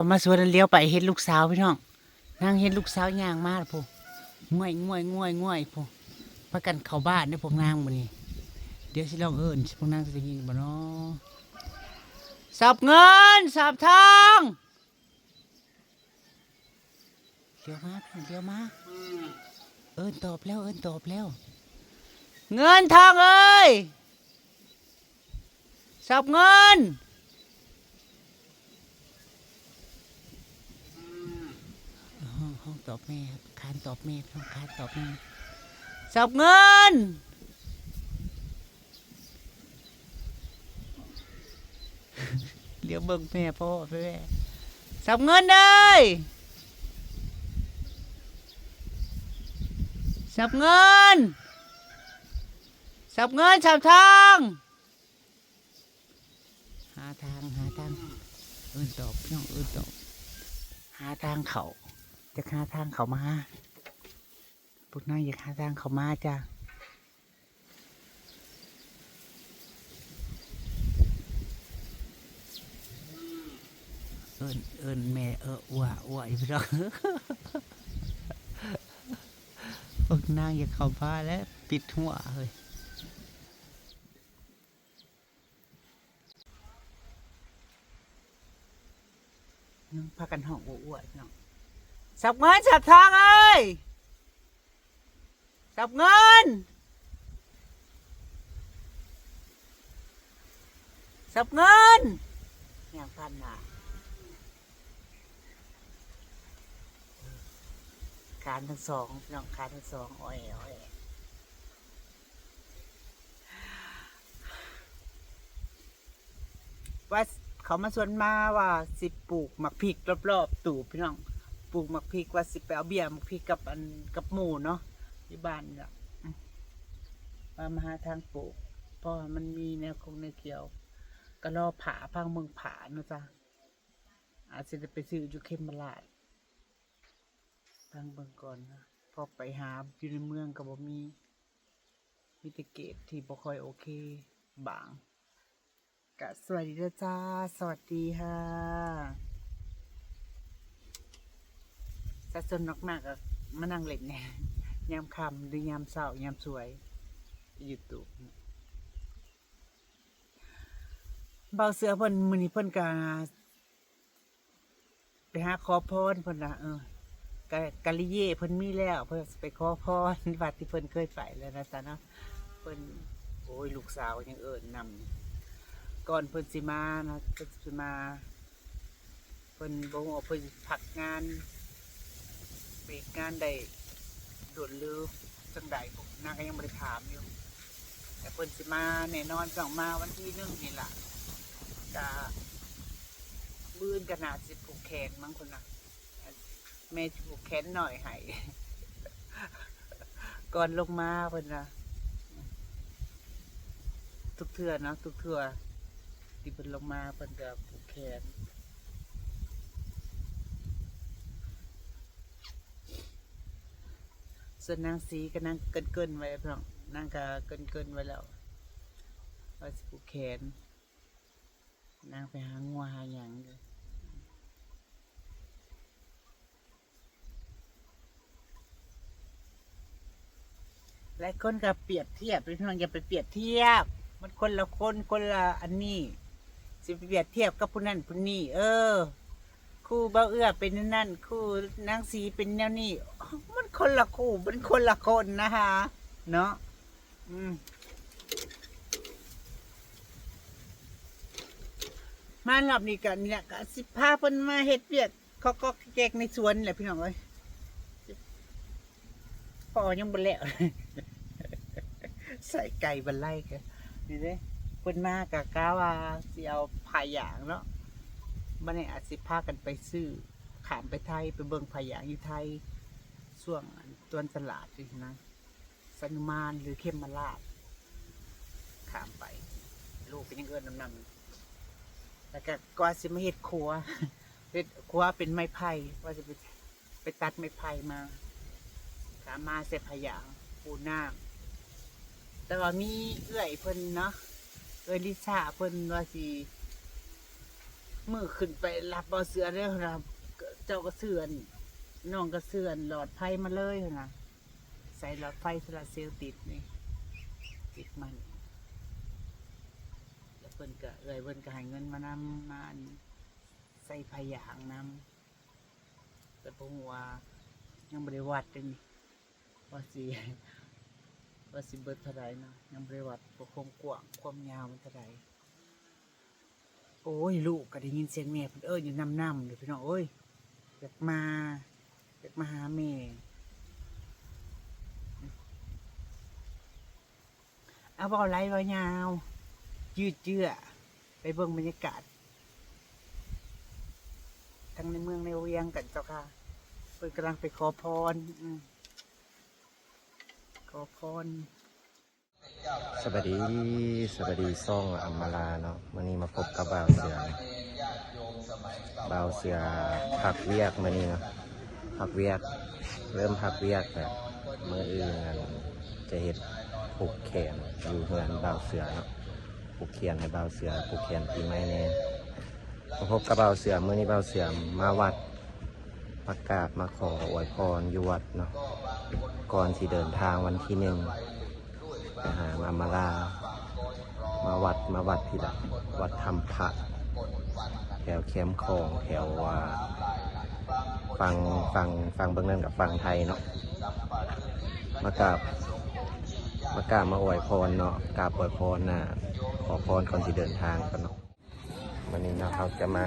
ມາສວນແລ້ວ ຫຼຽວໄປເຫັນລູກສາວພີ່ນ້ອງ, ນາງເຫັນລູກສາວຍ່າງມາພຸ້ນ ງ່ວຍໆໆໆ ພຸ້ນ. ພາກັນເຂົ້າບ້ານເດີ້ພວກນາງມື້ນີ້. ດຽວຊິລອງເອີ້ນ ພວກນາງຊິໄດ້ຍິນບໍ່ນໍ? ສອບເງິນ ສອບທອງ. ຫຼຽວມາ ຫຼຽວມາ. ເອີ້ນຕອບແລ້ວ ເອີ້ນຕອບແລ້ວ. ເງິນທອງເອີຍ ສອບເງິນ. ຮ້ອງ ຮ້ອງຕອບແມ່ ຄານຕອບແມ່ ຄານຕອບແມ່. ສອບເງິນ. ຫຼຽວເບິ່ງແມ່ພໍ່ແທ້. ສອບເງິນເອີຍ ສອບເງິນ ສອບເງິນ ສອບທອງ. ຫາທາງ ຫາທາງ ເອີ້ນຕອບ ພີ່ນ້ອງ ເອີ້ນຕອບ. ຫາທາງເຂົ້າ ຢາກຫາທາງເຂົ້າມາ. ພວກນາງຢາກຫາທາງເຂົ້າມາຈ້າ. ເອີ້ນ ເອີ້ນແມ່ ເອີ ອົວ ອົວ ອີ່ພີ່ນ້ອງ. ພວກນາງຢາກເຂົ້າມາແລ້ວ ປິດຫົວເຮີ້ຍ. ຍັງພາກັນຮ້ອງອົວໆ ພີ່ນ້ອງ. ສອບເງິນ ສອບທອງເອີຍ ສອບເງິນ ສອບເງິນ. ຍ່າງຜ່ານໜ້າ ຄານທັງສອງ ພີ່ນ້ອງ ຄານທັງສອງ ອອແອ ອອແອ. ວ່າເຂົາມາຊວນມາວ່າຊິປູກໝາກພິກລອບໆຕູບ ພີ່ນ້ອງ. ປູກໝາກພິກ ວ່າຊິໄປເອົາເບ້ຍໝາກພິກກັບອັນ ກັບໝູ່ເນາະ ຢູ່ບ້ານນີ້ລະ. ອືມ ວ່າມາຫາທາງປູກ ເພາະວ່າມັນມີແນວຄົງແນວຂຽວ. ກໍລໍຜ້າ ພັງເບິ່ງຜ້າເນາະຈ້າ. ອາດຊິໄດ້ໄປຊື້ຢູ່ເຂັມມະລາດ ພັງເບິ່ງກ່ອນເນາະ. ເພາະໄປຫາຢູ່ໃນເມືອງກໍບໍ່ມີ ມີແຕ່ເກດທີ່ບໍ່ຄ່ອຍໂອເຄບາງ. ກະສະບາຍດີເດີ້ຈ້າ ສະຫວັດດີຄ່ະ. ສາວຊົນນອກໜ້າກໍມານັ່ງຫຼິ້ນແດ່ ຍາມຄ່ຳ ຫຼື ຍາມເຊົ້າ ຍາມສວຍ ຢູ່ຕູບ. ເບົາເສືອເພິ່ນ ມື້ນີ້ເພິ່ນກະ ໄປຫາຂໍພອນເພິ່ນວ່າ ເອີ ກະ ກາລິເຢເພິ່ນມີແລ້ວ ເພິ່ນຊິໄປຂໍພອນວັດທີ່ເພິ່ນເຄີຍໄປແລ້ວນະຊະເນາະ. ເພິ່ນ ໂອ້ຍ ລູກສາວຍັງເອີ້ນນຳ ກ່ອນເພິ່ນຊິມານະ ເພິ່ນຊິມາ ເພິ່ນບໍ່ຮູ້ວ່າເພິ່ນຊິພັກງານ ເບກງານໄດ້ດົນຫຼືຈັ່ງໃດ ນາງກໍຍັງບໍ່ໄດ້ຖາມຢູ່. ແຕ່ເພິ່ນຊິມາແນ່ນອນ ຕ້ອງມາວັນທີໜຶ່ງນີ້ລະ. ກະມື້ອື່ນກໍໜ້າຊິຜູກແຂນມັ້ງພຸ້ນນະ ແມ່ຊິຜູກແຂນນ້ອຍໃຫ້ ກ່ອນລົງມາເພິ່ນວ່າ. ທຸກເທື່ອເນາະ ທຸກເທື່ອທີ່ເພິ່ນລົງມາ ເພິ່ນກໍຜູກແຂນ. ສ່ວນນາງສີກໍນາງເກີນໆໄວ້ ພີ່ນ້ອງ ນາງກໍເກີນໆໄວ້ແລ້ວວ່າຊິຜູກແຂນ. ນາງໄປຫາງົວຫາຫຍັງຢູ່. ຫຼາຍຄົນກໍປຽບທຽບ ພີ່ນ້ອງ ຢ່າໄປປຽບທຽບ ມັນຄົນລະຄົນ ຄົນລະອັນນີ້ ຊິໄປປຽບທຽບກັບຜູ້ນັ້ນຜູ້ນີ້. ເອີ ຄູ່ເບົາເອື້ອເປັນແນວນັ້ນ ຄູ່ນາງສີເປັນແນວນີ້ ມັນຄົນລະຄູ່ ມັນຄົນລະຄົນນະຫາ ເນາະ. ອືມ ມາຮອບນີ້ກໍນີ້ແຫຼະ ກໍຊິພາເພິ່ນມາເຮັດວຽກ ເຄາະໆແກກໆໃນສວນແຫຼະ ພີ່ນ້ອງເອີຍ. ພໍຍັງບໍ່ແລ້ວ ໃສ່ໄກ່ບັນໄລກໍນີ້ເດ້. ເພິ່ນມາກໍກະວ່າຊິເອົາຜ້າຢາງເນາະ ບັດນີ້ອາດຊິພາກັນໄປຊື້ ຂ້າມໄປໄທ ໄປເບິ່ງຜ້າຢາງຢູ່ໄທ ຊ່ວງອັນ ສວນຕະຫຼາດນີ້ນະ ສະນຸມານ ຫຼື ເຂັມມະລາດ ຂ້າມໄປ ລູກກໍຍັງເອີ້ນນຳນຳ. ແລ້ວກໍກວ່າຊິມາເຮັດຄົວ ເຮັດຄົວເປັນໄມ້ໄຜ່ ວ່າຊິໄປ ໄປຕັດໄມ້ໄຜ່ມາ ກະເອົາມາໃສ່ຜ້າຢາງປູນ້ຳ. ແຕ່ວ່າມີເອື້ອຍເພິ່ນເນາະ ເອື້ອຍລິຊາເພິ່ນວ່າຊິ ມື້ຂຶ້ນໄປຮັບບໍ່ເຊື່ອເດີ້ນະ ເຈົ້າກໍຊື້ອັນ ນ້ອງກໍຊື້ອັນຫຼອດໄຟມາເລີຍນະ ໃສ່ຫຼອດໄຟໂຊລາເຊວຕິດນີ້ ຕິດມັນ ແລ້ວເພິ່ນກໍ ເອື້ອຍເພິ່ນກໍໃຫ້ເງິນມານຳ ມາອັນ ໃສ່ຜ້າຢາງນຳ ແຕ່ບໍ່ຮູ້ວ່າ ຍັງບໍ່ໄດ້ວັດເດ້ນີ້ ວ່າຊິ ວ່າຊິເບິດເທົ່າໃດເນາະ ຍັງບໍ່ໄດ້ວັດວ່າຄວາມກວ້າງຄວາມຍາວມັນເທົ່າໃດ. ໂອ້ຍ ລູກກໍໄດ້ຍິນສຽງແມ່ເພິ່ນເອີ້ນຢູ່ນຳໆເດ້ພີ່ນ້ອງເອີຍ ຢາກມາ ຢາກມາຫາແມ່. ເອົາ ເວົ້າຫຼາຍເວົ້າຍາວ ຍືດເຍື້ອ ໄປເບິ່ງບັນຍາກາດ ທັງໃນເມືອງໃນວຽງກັນເຈົ້າຄ່ະ ເພິ່ນກຳລັງໄປຂໍພອນ ອືມ ຂໍພອນ. ສະບາຍດີ ສະບາຍດີຊ່ອງອຳມາລາເນາະ ມື້ນີ້ມາພົບກັບບ່າວເສືອ ບ່າວເສືອພັກວຽກມື້ນີ້ເນາະ ພັກວຽກ ເລີ່ມພັກວຽກແລ້ວ ມື້ອື່ນນັ້ນຈະເຮັດຜູກແຂນຢູ່ເຮືອນບ່າວເສືອເນາະ ຜູກແຂນໃຫ້ບ່າວເສືອ ຜູກແຂນປີໃໝ່ແດ່. ມາພົບກັບບ່າວເສືອ ມື້ນີ້ບ່າວເສືອມາວັດ ມາກາບມາຂໍອວຍພອນຢູ່ວັດເນາະ ກ່ອນຊິເດີນທາງວັນທີໜຶ່ງ ໄປຫາອຳມາລາ ມາວັດ ມາວັດພີ້ລະ ວັດຖ້ຳພະ ແຖວແຄມຂອງ ແຖວ ອ່າ ຝັ່ງ ຝັ່ງ ຝັ່ງເບື້ອງນັ້ນກັບຝັ່ງໄທເນາະ ມາກາບ ມາກາບມາອວຍພອນເນາະ ກາບອວຍພອນນະ ຂໍພອນກ່ອນຊິເດີນທາງກັນເນາະ. ມື້ນີ້ເນາະ ເຮົາຈະມາ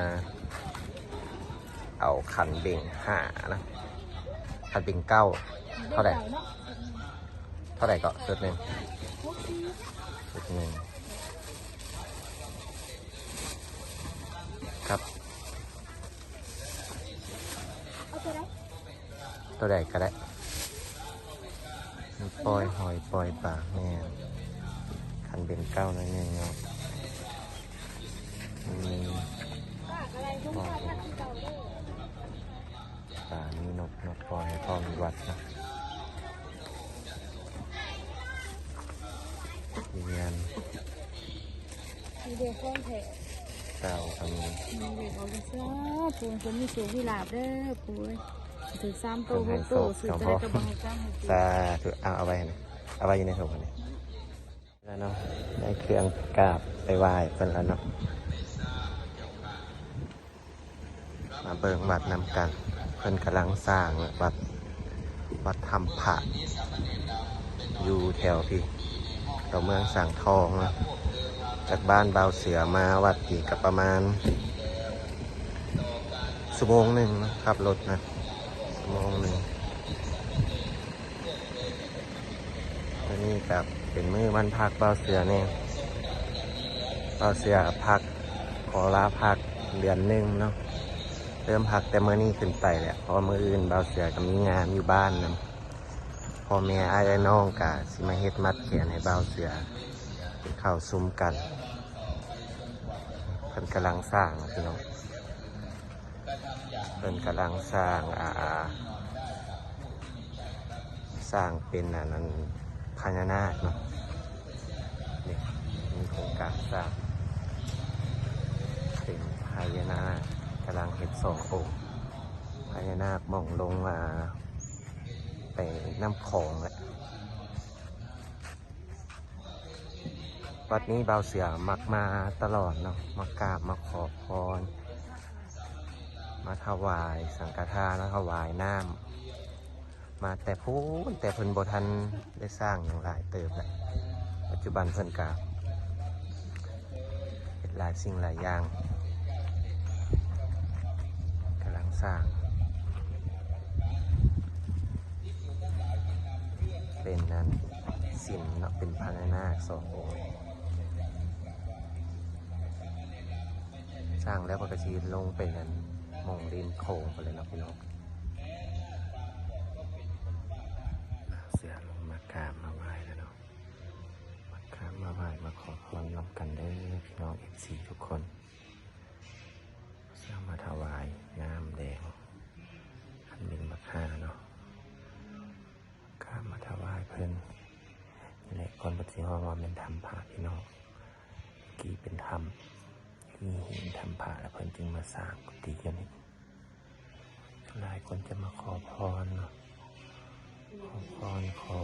ເອົາຂັນເບັງຫ້ານະ ຂັນເບັງເກົ້າ ເທົ່າໃດ ເທົ່າໃດເກາະ ຊຸດໜຶ່ງ ຊຸດໜຶ່ງ ຄັບ ເອົາຕົວໃດ? ຕົວໃດກໍໄດ້ ມີປ່ອຍຫອຍປ່ອຍປາ ແມ່ນ ຄັນເປັນເກົ້າໜ້ອຍໜຶ່ງເນາະ ມີປາ ມີນົກ ນົກປ່ອຍໃຫ້ພ້ອມວັດເນາະ ມີງານ ມີເດຂອງແທ້ ເກົ້າກໍມີ ມີເດຂອງແທ້ ສາທຸ ເພິ່ນມີໂຊກມີລາບເດີປູເອີຍ ຖືກສາມໂຕຫົກໂຕ ຊື້ເທົ່າໃດກໍບໍ່ໃຫ້ກຳໃຫ້ກິນ ສາທຸ ເອົາ ເອົາໄວ້ໃຫ້ ເອົາໄວ້ຢູ່ໃນຖົງຫັ້ນ ແລ້ວເນາະ ໄດ້ເຄື່ອງກາບໄປໄຫວ້ເພິ່ນແລ້ວເນາະ. ມາເບິ່ງວັດນຳກັນ ເພິ່ນກຳລັງສ້າງວັດ ວັດຖ້ຳພະ ຢູ່ແຖວພີ້ ແຖວເມືອງສັງທອງເນາະ ຈາກບ້ານບ່າວເສືອມາວັດພີ້ກໍປະມານຊົ່ວໂມງໜຶ່ງເນາະ ຂັບລົດນະ ຊົ່ວໂມງໜຶ່ງ. ມື້ນີ້ກໍເປັນມື້ວັນພັກບ່າວເສືອແດ່ ບ່າວເສືອພັກ ຂໍລາພັກເດືອນໜຶ່ງເນາະ ເລີ່ມພັກແຕ່ມື້ນີ້ຂຶ້ນໄປແຫຼະ ເພາະວ່າມື້ອື່ນບ່າວເສືອກໍມີງານຢູ່ບ້ານນຳ ພໍ່ແມ່ອ້າຍເອື້ອຍນ້ອງກໍຊິມາເຮັດມັດແຂນໃຫ້ບ່າວເສືອ ກິນເຂົ້າຊຸມກັນ ເພິ່ນກຳລັງສ້າງເນາະພີ່ນ້ອງ. ເພິ່ນກຳລັງສ້າງ ອ່າ ສ້າງເປັນອັນນັ້ນ ພະຍານາກເນາະ ນີ້ ມີໂຄງການສ້າງເປັນພະຍານາກ ກຳລັງເຮັດສອງອົງ ພະຍານາກໝ່ອງລົງ ອ່າ ໄປນ້ຳຂອງແຫຼະ. ວັດນີ້ບ່າວເສືອມັກມາຕະຫຼອດເນາະ ມາກາບມາຂໍພອນ ມາຖວາຍສັງຄະທານ ມາຖວາຍນ້ຳ ມາແຕ່ພຸ້ນ ແຕ່ເພິ່ນບໍ່ທັນໄດ້ສ້າງຫຍັງຫຼາຍເຕີບແຫຼະ ປັດຈຸບັນເພິ່ນກະ ເຮັດຫຼາຍສິ່ງຫຼາຍຢ່າງ ກຳລັງສ້າງ ເປັນອັນສິມເນາະ ເປັນພະຍານາກສອງອົງ ສ້າງແລ້ວເພິ່ນກໍຊິລົງໄປອັນໝ່ອງລິມໂຂງພຸ້ນແຫຼະເນາະພີ່ນ້ອງ. ເສືອລົງມາກາບມາໄຫວ້ແລ້ວເນາະ ມາກາບມາໄຫວ້ ມາຂໍພອນນຳກັນເດີພີ່ນ້ອງ ເອັຟຊີ ທຸກຄົນ. ເສືອມາຖວາຍນ້ຳແດງ ຄັນເປັນບັກຫາເນາະ ກາບມາຖວາຍເພິ່ນ ນີ້ແຫຼະ ກ່ອນເພິ່ນຊິຮ້ອງວ່າແມ່ນຖ້ຳພະພີ່ນ້ອງ ກີ້ເປັນຖ້ຳ ມີຫີນທຳພະ ແລ້ວເພິ່ນຈຶ່ງມາສ້າງກຸຕິຢູ່ນີ້. ຫຼາຍຄົນຈະມາຂໍພອນເນາະ ຂໍພອນ ຂໍ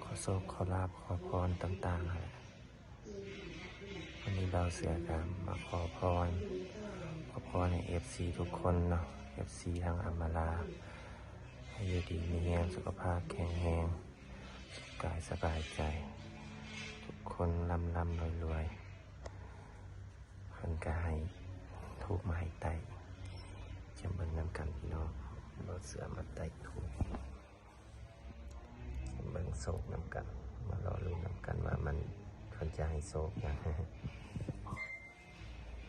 ຂໍໂຊກ ຂໍລາບ ຂໍພອນຕ່າງໆຫັ້ນແຫຼະ. ວັນນີ້ບ່າວເສືອກໍມາຂໍພອນ ຂໍພອນໃຫ້ເອັຟຊີທຸກຄົນເນາະ ເອັຟຊີທັງອຳມາລາ ໃຫ້ຢູ່ດີມີແຮງ ສຸຂະພາບແຂງແຮງ ສຸກກາຍສະບາຍໃຈ ທຸກຄົນລ່ຳໆລວຍໆ. ເພິ່ນກໍໃຫ້ທູບມາໃຫ້ໄຕ້ ຈະເບິ່ງນຳກັນພີ່ນ້ອງ ບ່າວເສືອມາໄຕ້ທູບ ເບິ່ງໂຊກນຳກັນ ມາລໍລຸ້ນນຳກັນວ່າມັນ ເພິ່ນຈະໃຫ້ໂຊກຫຍັງ.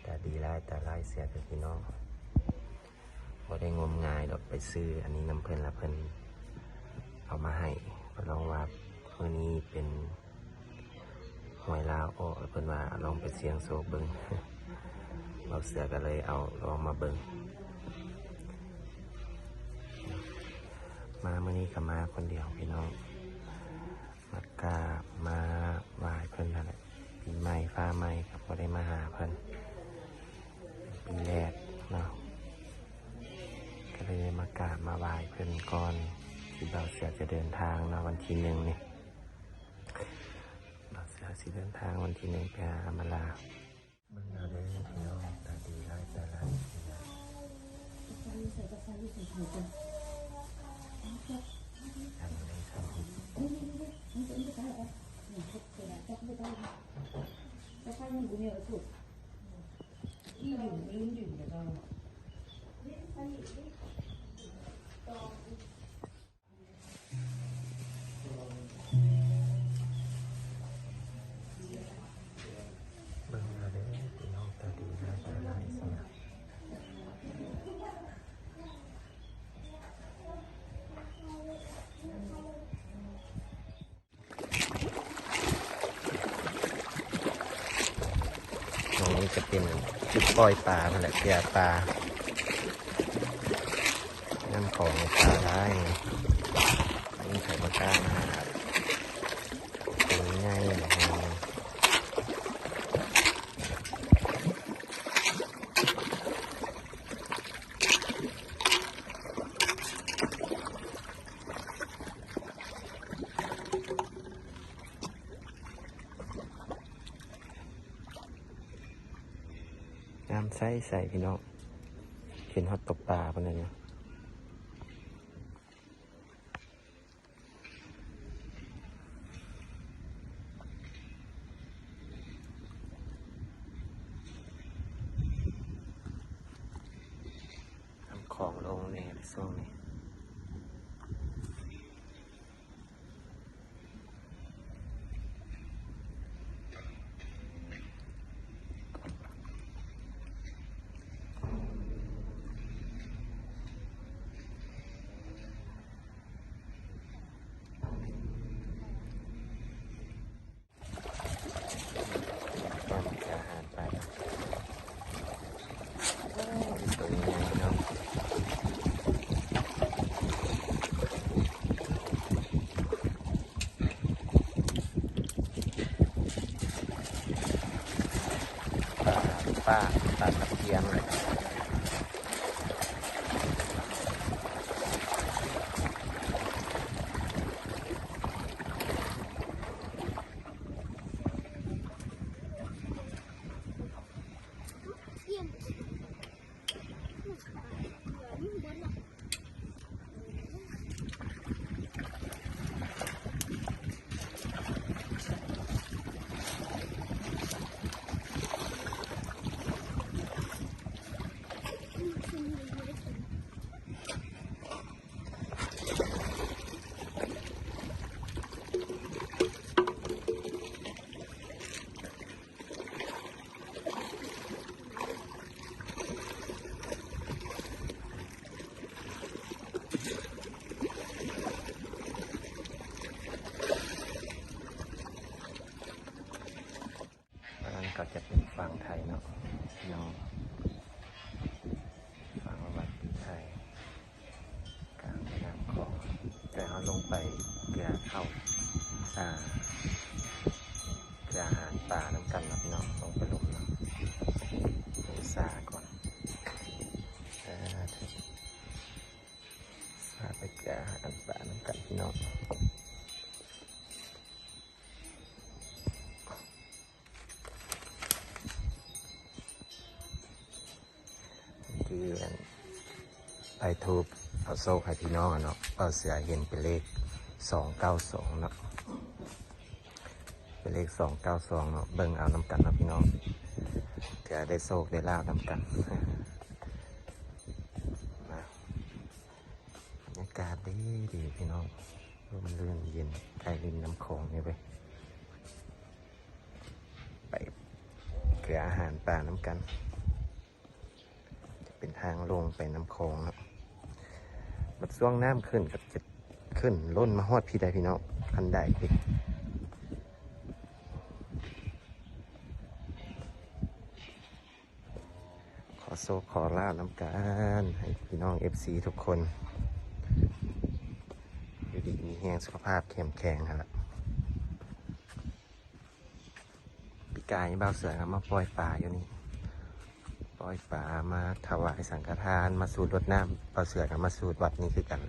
ຕາດີຫຼາຍຕາລາຍເສຍເດີພີ່ນ້ອງ ບໍ່ໄດ້ງົມງາຍດອກ ໄປຊື້ອັນນີ້ນຳເພິ່ນລະ ເພິ່ນເອົາມາໃຫ້ ເພິ່ນລອງວ່າມື້ນີ້ເປັນຫວຍລາວອອກ ເພິ່ນວ່າລອງໄປສ່ຽງໂຊກເບິ່ງ ບ່າວເສືອກໍເລີຍເອົາລອງມາເບິ່ງ. ມາມື້ນີ້ກໍມາຄົນດຽວພີ່ນ້ອງ ມາກາບມາໄຫວ້ເພິ່ນຫັ້ນແຫຼະ ປີໃໝ່ຟ້າໃໝ່ກໍບໍ່ໄດ້ມາຫາເພິ່ນ ປີແລກເນາະ ກໍເລີຍມາກາບມາໄຫວ້ເພິ່ນກ່ອນທີ່ບ່າວເສືອຈະເດີນທາງເນາະ ວັນທີໜຶ່ງນີ້ ບ່າວເສືອຊິເດີນທາງວັນທີໜຶ່ງໄປຫາອຳມາລາ. ເບິ່ງເອົາເດີພີ່ນ້ອງ ຕາດີຫຼາຍຕາລາຍເສຍ ທັງໃນທຳອິດ ເບິ່ງເອົາເດີພີ່ນ້ອງ ຕາດີຫຼາຍຕາລາຍເສຍ. ໝ່ອງນີ້ຈະເປັນຈຸດປ່ອຍປາຫັ້ນແຫຼະ ເສຍປາ ນ້ຳຂອງປາຫຼາຍ ບໍ່ມີໃຜບໍ່ກ້າມາຫາ ໂຕໃຫຍ່. ນ້ຳໃສໆ ພີ່ນ້ອງ ເຫັນຮອດຕົກປາພຸ້ນແຫຼະເນາະ. ນ້ຳຂອງລົງແດ່ໃນຊ່ວງນີ້. ປາ ປາ ປາຕະພຽນ. ອັນນັ້ນກໍຈະເປັນຝັ່ງໄທເນາະ ພີ່ນ້ອງ ຝັ່ງວັດໄທ ກາງແມ່ນ້ຳຂອງ ແຕ່ເຮົາລົງໄປເພື່ອເຂົ້າ ອ່າ ເພື່ອອາຫານປານຳກັນເນາະ ພີ່ນ້ອງ ລົງໄປລຸ່ມເນາະ. ຫານປານຳກັນພີ່ນ້ອງ. ຄືອັນ ໄປທູບເອົາໂຊກໃຫ້ພີ່ນ້ອງເນາະ, ເອົາເສືອເຫັນເປັນເລກສອງເກົ້າສອງເນາະ, ເປັນເລກສອງເກົ້າສອງເນາະ. ເບິ່ງເອົານຳກັນເນາະພີ່ນ້ອງ, ເພື່ອໄດ້ໂຊກໄດ້ລາບນຳກັນ. ມາ ບັນຍາກາດດີໆ ພີ່ນ້ອງ, ລົມລື່ນເຢັນ ໃກ້ລິມນ້ຳຂອງນີ້ເວີຍ. ໄປເກືອອາຫານປານຳກັນ, ຈະເປັນທາງລົງໄປນ້ຳຂອງເນາະ. ບັດຊ່ວງນ້ຳຂຶ້ນກໍຈະຂຶ້ນລົ້ນມາຮອດພີ້ໄດ໋ພີ່ນ້ອງ, ຄັນໄດ໋ພີ້. ຂໍໂຊກຂໍລາບນຳກັນ ໃຫ້ພີ່ນ້ອງເອັຟຊີທຸກຄົນ ຢູ່ດີມີແຮງ ສຸຂະພາບເຂັ້ມແຂງຫັ້ນລະ. ປີກາຍບ່າວເສືອກໍມາປ່ອຍປາຢູ່ນີ້, ປ່ອຍປາ ມາຖວາຍສັງຄະທານ ມາສູດລົດນ້ຳ. ບ່າວເສືອກໍມາສູດວັດນີ້ຄືກັນ.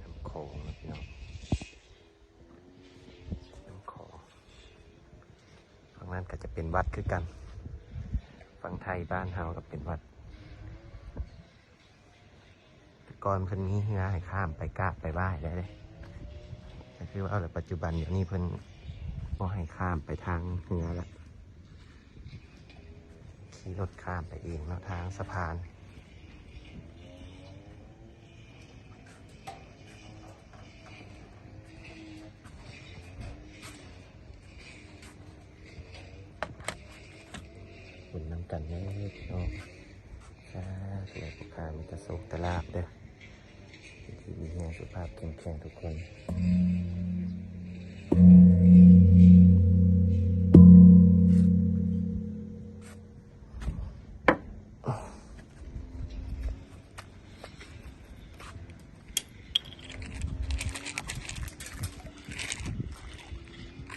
ນ້ຳຂອງເນາະພີ່ນ້ອງ, ນ້ຳຂອງ. ຝັ່ງນັ້ນກໍຈະເປັນວັດຄືກັນ, ຝັ່ງໄທບ້ານເຮົາກໍເປັນວັດ. ແຕ່ກ່ອນເພິ່ນມີເຮືອໃຫ້ຂ້າມໄປກາບໄປໄຫວ້ໄດ້ເດ້, ກໍຄືວ່າແລ້ວ ປັດຈຸບັນດຽວນີ້ເພິ່ນບໍ່ໃຫ້ຂ້າມໄປທາງເຮືອລະ, ຂີ່ລົດຂ້າມໄປເອງເນາະ ທາງສະພານ. ບຸນນຳກັນເດີພີ່ນ້ອງ, ສາທຸ ໃຫ້ຜູ້ຄ້າມີແຕ່ໂຊກແຕ່ລາບເດີ, ຢູ່ດີມີແຮງ ສຸຂະພາບເຂັ້ມແຂງທຸກຄົນ.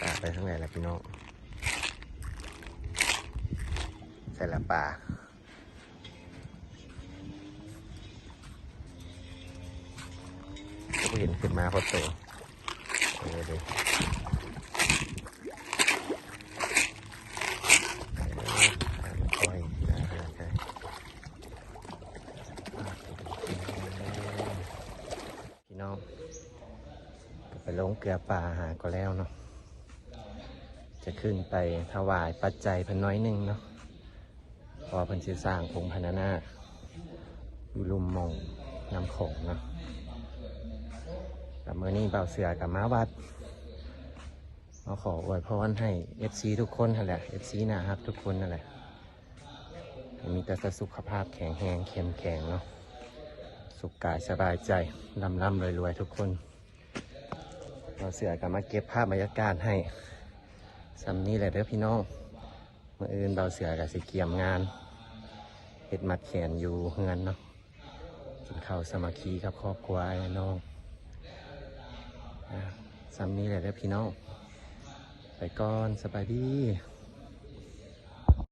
ປາໄປທາງໃດລະພີ່ນ້ອງ? ໃສລະປາ? ກໍບໍ່ເຫັນຂຶ້ນມາພໍໂຕ. ເອີ ເດ້ ເອີ ພີ່ນ້ອງ ກໍໄປລົງເກືອປາຫາກໍແລ້ວເນາະ, ຈະຂຶ້ນໄປຖວາຍປັດໄຈເພິ່ນໜ້ອຍໜຶ່ງເນາະ. ເພາະວ່າເພິ່ນຊິສ້າງອົງພະຍານາກຢູ່ລຸ່ມໝ່ອງນ້ຳຂອງເນາະ. ແລ້ວມື້ນີ້ບ່າວເສືອກໍມາວັດ ມາຂໍອວຍພອນໃຫ້ເອັຟຊີທຸກຄົນຫັ້ນແຫຼະ, ເອັຟຊີໜ້າຮັກທຸກຄົນຫັ້ນແຫຼະ, ໃຫ້ມີແຕ່ສຸຂະພາບແຂງແຮງເຂັ້ມແຂງເນາະ, ສຸກກາຍສະບາຍໃຈ, ລ່ຳໆລວຍໆທຸກຄົນ. ບ່າວເສືອກໍມາເກັບພາບບັນຍາກາດໃຫ້ສ່ຳນີ້ແຫຼະເດີພີ່ນ້ອງ. ມື້ອື່ນບ່າວເສືອກໍຊິກຽມງານເຮັດມັດແຂນຢູ່ເຮືອນເນາະ, ກິນເຂົ້າສາມັກຄີກັບຄອບຄົວອ້າຍນ້ອງ. ອ່າ ສ່ຳນີ້ແຫຼະເດີພີ່ນ້ອງ, ໄປກ່ອນ, ສະບາຍດີ.